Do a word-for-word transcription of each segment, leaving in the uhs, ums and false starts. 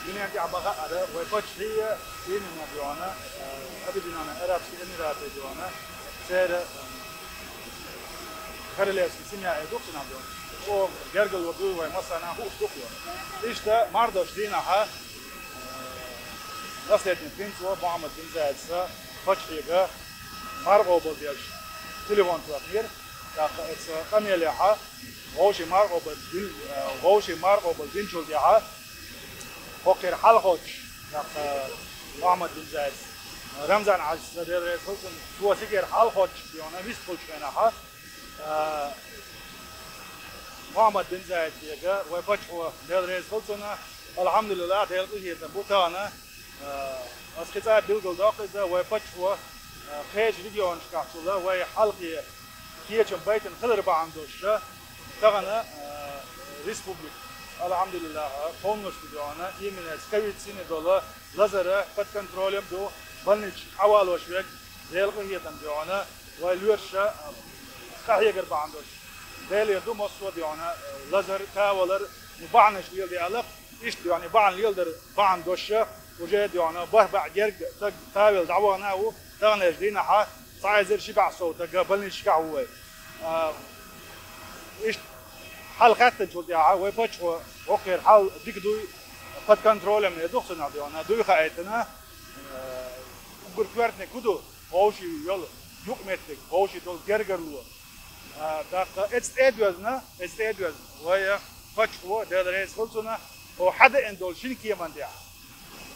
Дуьнен тӀехь баха а ара, вай паччахье, именно дуьхьана, э, Объединённые Арабские Эмираты дуьхьана, церан, э, королевский семья э ду-кх цунах дуьхьана. Цо гергарло дуй вай массарна а хууш ду-кх. Иштта мардош дийнахьа, э, наследник принца Мухаммад бин Зайдса паччахьега маркъобал деш телефон тоьхнера. ТӀаккха эца къамелехьа, вовшийн маркъобал дин-, э, вовшийн маркъобал динчул тӀехьа, хӀокхера хьалхочуш, тӀаккха Мухаммад бин Зайд, Рамзан-Хьаьжас, Дела реза хила цунна, цо цигара хьалхочуш дуьхьана вистхуьлучу хенахьа, а, Мухаммад бин Зайд дега, вай паччахьо, Дела реза хила цунна, алхьамдулиллахӀ, Делан къинхетам бу тахана, а, ас кхин цкъа а билгалдоккху иза, вай паччахьо, а, кхечу регионашкахь чула вай хьалхе кечам байтина хилар бахьана долуш, тахана, а, республика, алхьамдулиллахӀ, полностью дуьхьана, именно ковид сине долу лазара под контролем ду, больницашка Ӏавалош верг, Делан къинхетам дуьхьана, вай лоьраша, а, къахьегар бахьана долуш. Делера ду массо а дуьхьана, а, лазар, тавалар, ну, бахьанаш леладе алакх, иштта дуьхьана, бахьана леладар бахьана долуш, уже дуьхьана, баьхьа-баьхьа герга стаг тавелла дӀавахана а ву, таханлерчу дийнахьа, цхьа эзар ши баьхьа сов стаг больницашкахь ву вай. А, иштта хьал хаьттинчул тӀаьхьа вай паччахьо хӀокхеран хьал дика дуй, под контролем э ду-кх цунах дуьхьана, дуй хаийтина, а, уггар коьртаниг хӀун ду, вовшийн йолу юкъаметтиг, вовшийн долу гергарло. А, тӀаккха эцу тӀе а доьзна, эцу тӀе а доьзна, вай паччахьо, Дела реза хила цунна, хӀо хьадеана долу шина кеман тӀехь.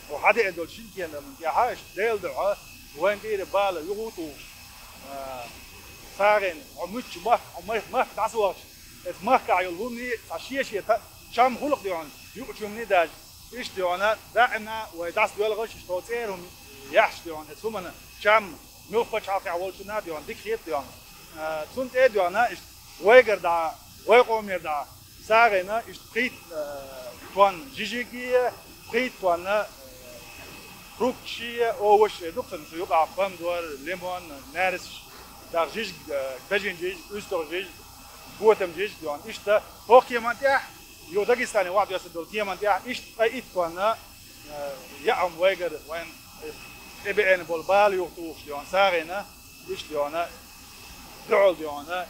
ХӀо хьадеана долу шина кеман тӀехь, иштта Делан дуьхьа, вайна тӀера бала юха а тухуш, а, сагӀина, хьо муьлххачу мах-, хьо мах-, махка дӀасавахча, эцу махкахь йолу хӀуманийн цхьа шен-шен та-, чам хуьлу-кх дуьхьана, юкъачу хӀуманийн даже, иштта дуьхьана, даима вай дӀасадоьлхуш, иштта хӀо цӀера хӀума яхьаш дуьхьана, эцу хӀуманан чам, муьлхха пачхьалкхехь волчунна а дуьхьана, дика хета дуьхьана. А, цунна тӀе а дуьхьана, иштта вайгара дӀа, вай къомера дӀа, сагӀина, иштта пхийтта, а, тонна жижиг а, пхийтта тонна, а, фрукташ а, овощаш а ду-кх цунна, цу юкъахь помидор, лимон, маьрсаш, тӀаккха жижиг, а, бежана жижиг, уьстагӀ жижиг, котам жижиг дуьхьана. Иштта хӀокху кеман тӀехь, юха Дагестане охьадоьссина долу кеман тӀехь, иштта ткъе итт тонна, а, яа хӀума вайгара, вайн тӀебеана болу бала юха тухуш дуьхьана, сагӀина, иштта дуьхьана, дуьхьал дуьхьана,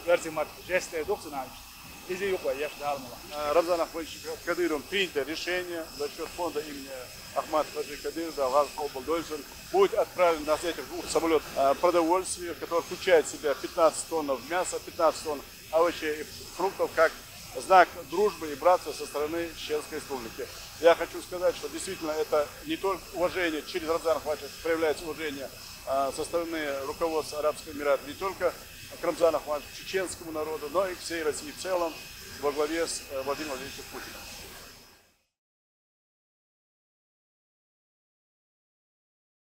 оьрсийн маттахь жест э ду-кх цунах иштта. Иза юкъа еш Дала мукъ лахь. Э, Рамзан Ахматович Кадыровым принято решение за счёт фонда имени Ахмата-Хаджи Кадырова, да, гӀазкхи къобал дойла цунна, будет отправлено на этих двух самолётах, э, продовольствие, которое включает в себя пятнадцать тонн мяса, пятнадцать тонн овощей и фруктов, как знак дружбы и братства со стороны Чеченской Республики. Я хочу сказать, что действительно это не только уважение через Рамзана Ахматовича проявляется уважение, а, со стороны руководства Арабских Эмиратов не только к Рамзану Ахматовичу, к чеченскому народу, но и к всей России в целом во главе с, э, Владимиром Владимировичем Путиным.